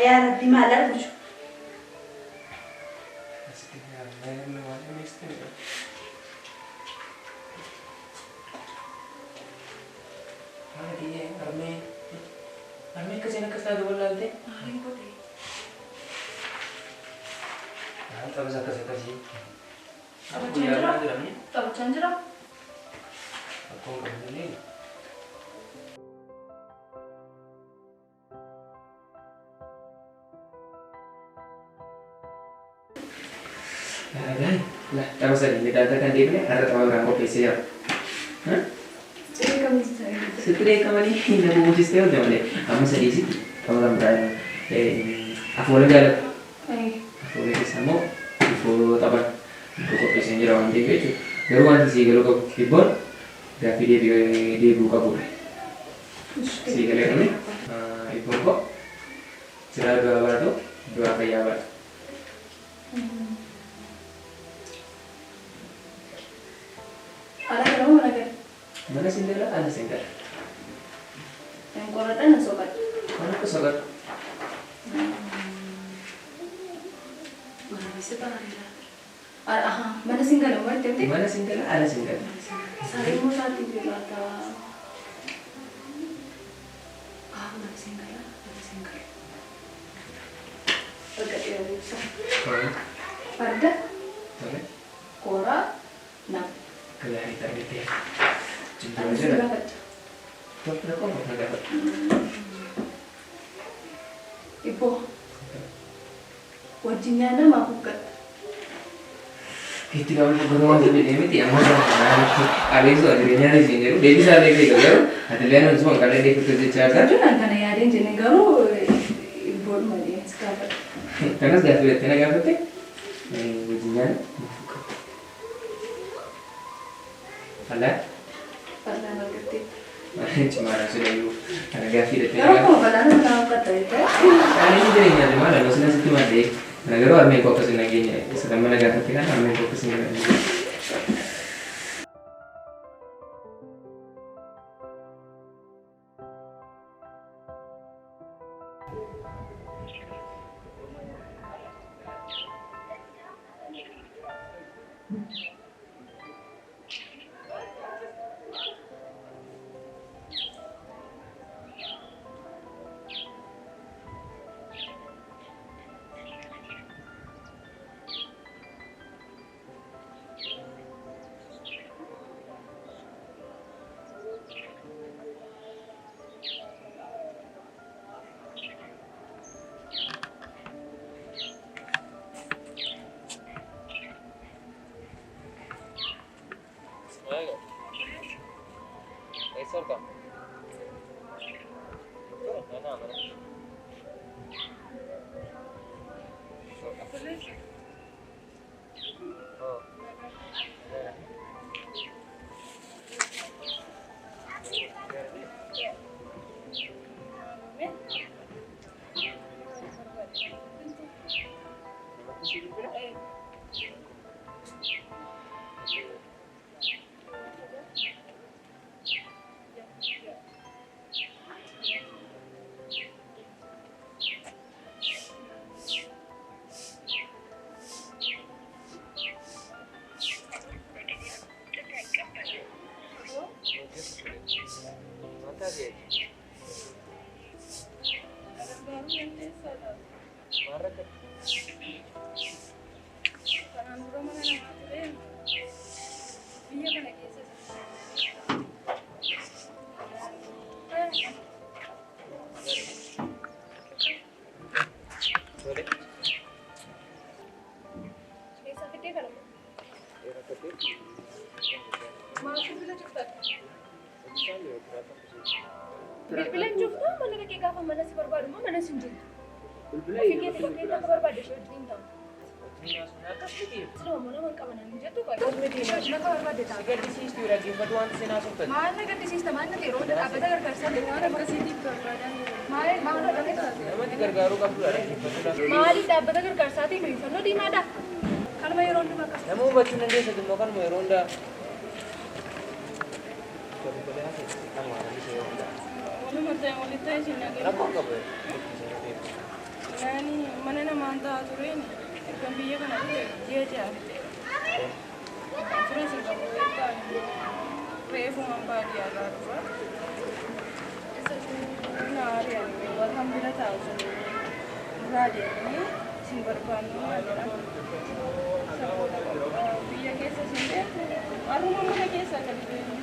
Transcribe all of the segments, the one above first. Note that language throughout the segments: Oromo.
Ya Rabbi maal argu? Tapos kan deebine har'a tapha biraan qopheessee jira. Sitti dheekkamanii na bobochistee hojja malee amma sadii sitti tapha kan biraa afoola jaalladha. Afoola keessa immoo ifoo taphan ibboo qopheessee jira waan ta'eef jechuudha. Garuu wanti sii galuu qabu ibboon gaaffii deebi'uu qabudha. Sii galee qabne ibboon koo jiraa du'aa baatu du'aa fayyaa baatu. Ala kana moo mana gala? Mana sin gala, ala sin gala. Hin qoradha na soqadha. Mana akka soqadhu. Waraabessi bareeda. Aha, mana sin gala moo itti miti? Mana sin gala, ala sin gala. Saree immoo isaatti jiraata. Ah, mana sin gala, ala sin gala. Bakka dhiyaatu. Farda, kooraa, nama. Gaarii argattee. Ani si gaafadha. Tole, qofa na gaafadhu. Ibboo. Wajjin nyaannaa maaf uffatta? Itti gaafa godhuu waan jedhee miti amma adeemsa jireenyaa isiin jedhu deebisaa beekee garuu ati illee nama sun qallee deebitu jechaa jirta. Jechuun an kana yaadeen jenne garuu ibboodhuma deemsi gaafadha. Kanas gaaffii jettee na gaafatte wajjin nyaanna maaf uffatta? Fallaan? Fallaan argattee. Cimaadhaan silayyuu kana gaaffii jettee na Garuu gaafatte. akkuma fallaan nama uffatta jettee. Ani jireenyaati maal anoo sila sitti maddee kana garuu harmeen koo akkas hin dhageenye isa kan mana gaafatte kana harmeen koo akkas hin dhageenye. Kanaan dura mana namaa ture. Biyya kana keessa Tole. Eessa fiddee kana? Maal bilbila cuftan? Bilbila hin cuftuu mana dhaqee gaafa mana si barbaadu immoo mana si hin jirtu. Ofii keetii bakkee akka barbaadde ishee wajjin hin ta'u. Siluma immoo nama hin qaban hin jettu Akka barbaadde ta'a. Gaddisiistuu dhaggeeffatu waan seenaa soffatu. Maal na gaddisiista? Maal na yeroo hunda dhaabbata gargaarsaa deemu waan akkasiitiif barbaadan. Maal maal Namatti gargaaruu qabdudha dhaggeeffatu. Maaliif dhaabbata gargaarsaatiin nuyi fannoo diimaadha? Kanuma yeroo hundumaa akkas. Nama hubachuu dandeessatu immoo kanuma yeroo hundaa. Waluma ta'e walitti ta'e isin dhageenya. Rakkoo qabu. Naani mana namaan taa'aa tureen erga biyya kana dhufe ji'a 6 fixeera. Ture isin qabu beektaa reefumaan baadiyyaa irraa dhufa. Na ari'an warra bira taa'u sun irraa deemanii isin barbaannu maal jedhan. Saboota biyya keessa isin beektu har'uma mana keessa gadi deemu.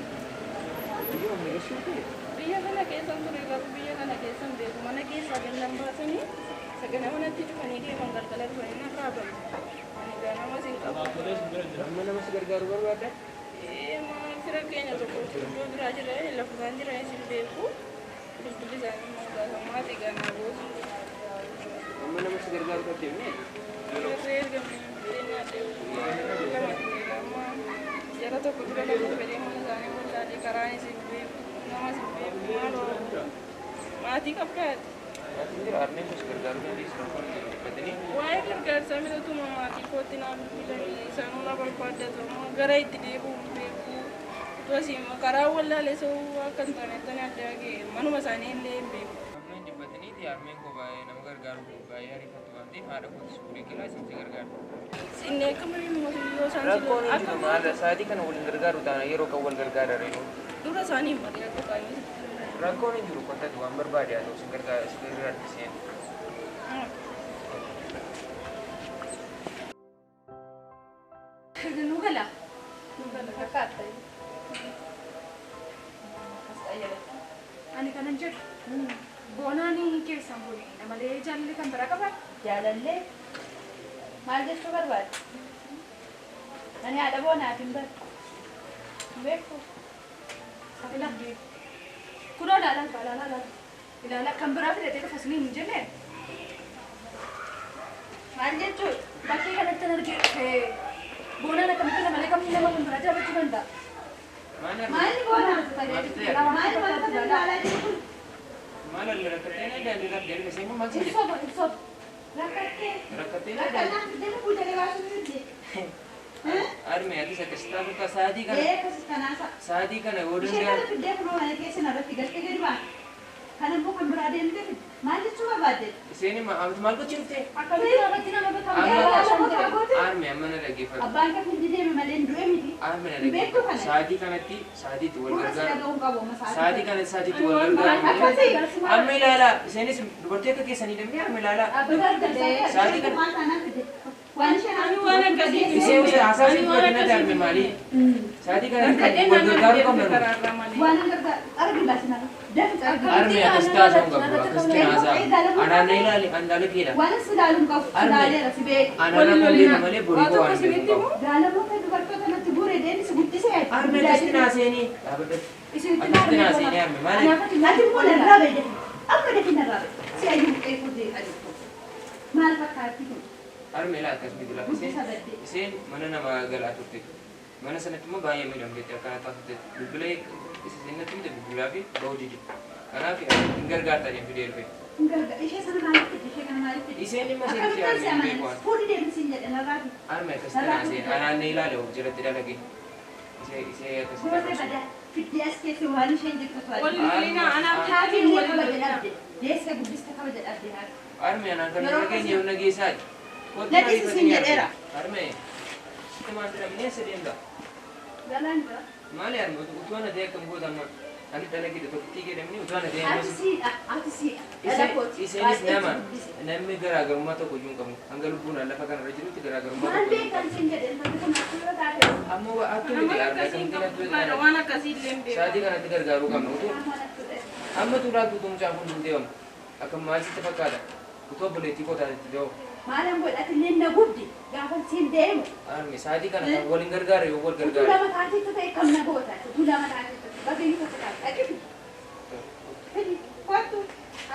Biyya kana keessan ture garuu biyya kana keessan beeku mana keessaa gannan baasanii sagana manatti cufanii deeman galgala dhufanii narraa banu. Ani ganamas hin qabu. Amma nama si gargaaru barbaadda? Maal fira keenya tokko iddoo biraa jira lafa isaan jiran isin beeku. Bilbilli isaanii immoo gaafa ganaa boosu. Amma nama si gargaaru qabdee Irree erga biddeen nyaadhee guyyaa 2 ta'eera amma jara tokko bira lafa fedhee mana isaanii wallaalee karaan isin beeku namas hin beeku maaloo maatii qabdaati. Maatiin jira harmeen koo si gargaaruu dandeessu rakkoon jiru dubbatanii. Waa'ee gargaarsaa miidhatuma maatii kootti naa bilbilanii isaanuu na barbaaddatu amma gara itti deebi'u hin beeku. Utuu asii karaa wallaalee sa'uu akka hin taanetti adda ga'e manuma isaanii illee hin beeku. Harmeen dubbataniiti harmeen koo baay'ee nama gargaaru baay'ee ariifattu waan ta'eef haadha kootis fuudhee galaa isin si gargaara. Inni akka malee immoo yoo isaan Rakkoon hin jiru maal sa'aatii kana waliin gargaaru taana yeroo kan wal gargaara reenu. Dura isaanii hin mari'atu qaanii. Rakkoon hin jiru kottatu waan barbaade haa ta'u si gargaara si gargaarti seen. Nu gala. Nu gala fakkaata. Ani kanan jedhu boonaan keessan kun namalee jaalallee kan biraa qabaa? Jaalallee maal jechuu barbaadde? Ani haadha boonaaf hin beeku. Hin beeku. Ilaa. Kunoo ilaalaa ilaalaa ilaalaa. Ilaalaa kan biraa fidatee dhufa isiniin hin jenne? Maal jechuudha? Bakkee kanatti kan argee boonaan akkamitti namalee kamni nama kan biraa jaallachuu danda'a? Maal boona? Maal wanta ilaalaa jiru kun? Maal rakkattee na ilaalle lafa ishee maal si jedhe? Ibsooba ibsooba. Rakkattee. Rakkattee na ilaalle. Rakkanaan fiddee fuudhee baasuu didde. Harmee atis akkas taatu ka sa'aatii kana Ee akkasis kanaasa. sa'aatii kana yoo Ishee danda'an kana fiddee kunoo mana keessa narratti galtee gadi ba'a. Kana immoo kan biraa deemtee fidde. Maal jechuu barbaadde? Isheen maal gochuu dhufte? Akkamitti namatti nama bakka Amma goote? Harmee amma na dhaggeeffadhu. Abbaan kan fiddi deeme malee hin du'e miti. Harmee na Hin beektu dhaggeeffadhu. kana. Sa'aatii kanatti sa'aatiitti wal Gurra si gargaaru. dhaga'uun qabu amma Sa'aatii sa'aatii kanatti sa'aatiitti wal gargaaru. Akkasii. Harmee ilaalaa isheenis dubartii akka keessanii damee harmee ilaalaa. Dhaabbata gargaarsaa. Sa'aatii kana Maal taanaan fidde? Waan isheen Ani waan akkasii isheen haasaa Ani isheen waan fudhatin akkasii harmee maali? Sa'aatii kanatti Rakkadhee wal naannoo gargaaruu deemte qabna nu. karaarraa malee. Waan gargaar argi baasina. Dafi argi. Harmee akkas taasisuu qabdu akkasitti haasaa. Anaan na ilaali an ilaali keedha. Waan si ilaaluun qabu si ilaaleera si beeku. Anaan akka beeku malee borii koo Waa waan tokko beeku isinitti qabu. Gaalamoota dubartoota natti guure deemsi guddisee. Harmee akkasitti naaseenii dhaabadhu. Isinitti Akkasitti naaseenii harmee maali? Ati immoo narraa ba'e dafi. Amma dafi narraa ba'e. Si ayyuu qeequu jeeqa jirtu. Maal fakkaatti kun? Harmee laa akkas miti lafa Guddisa baddee. isheen mana namaa galaa turte. Mana sanatti immoo baay'ee miidhamteetti akkana taasifte. Bilbila isa seenatti miti bilbilaa fi ba'uu didi. Kanaaf hin gargaarta jedheen fidee dhufe. Hin gargaar. Ishee sana maaliif fidde? Ishee kana maaliif fidde? Isheen dhimma seetti Akkamittaan si harmee hin beeku amanan? waan. Fuudhi deemsi hin jedhe narraa fi. Harmee akkasitti naaseen anaan na ilaale of jalatti dalage. Ishee akkasitti Gootee naaseen. badaa. Fiddee as keessa waan isheen jirtu to'atu. Wal lolina anaaf Haati jettanii illee wal kabaja lolina. dhabde. Deessee guddiste kabaja dhabde haati. Harmee anaan kan Yeroo irra geenye humna geessaati. Ladhisi siin jedheera. Harmee. Maal jedhamni eessa deemta? Galaan jira. Maali harmee utuu ana ta'e akkam goota amma? Ani dhala giddu tokkittii jedhamni utuu ana ta'e Ati siidha, ati siidha. Dhala kooti. Isheenis Baay'ee nama si guddise. Namni garaagarummaa tokko iyyuu hin qabu. Hanga lubbuun lafa kanarra jirutti garaagarummaa Maal tokko iyyuu hin beekan qabu. siin jedhe intalli kun akka yoo taate. Ammoo akka Nama miti argaa akkasii hin kan qabu dhugaadha, waan akkasii illee hin beeku. Sa'aatii kanatti gargaaruu qabna. Utuu Amma natti ta'e. amma tuulaatti utuu mucaan kun hin deemamu. Akka maal sitti fakkaata? Utuu obboleettii koo taatetti ta'u. Maalan godhati illee na gubdi gaafa siin deemu. Arme sa'aatii kana kan waliin gargaara yoo wal Utuu gargaara. lama taatetti ta'e kam na goota? Utuu lama taatetti ta'e bagayyuu tokko taate dhaqi. Fidi kottu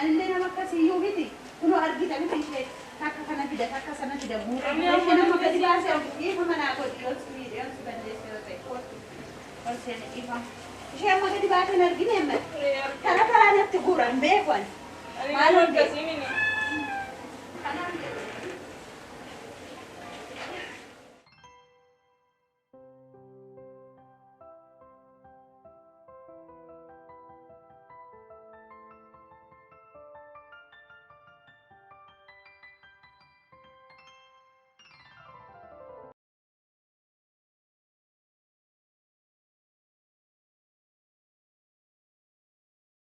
anillee nama akkasiiyyuu miti. Kunoo argita miti ishee takka kana fida takka sana fida guutuu. Ishee nama gadi baasee dhiifama naa godhi yoo si miidhe yoo si balleesse yoo ta'e kottu. Ol seene dhiifama. Ishee amma gadi baatee hin argine amma. Karaa karaa natti guuran beeku ani. Ani nama akkasii miti.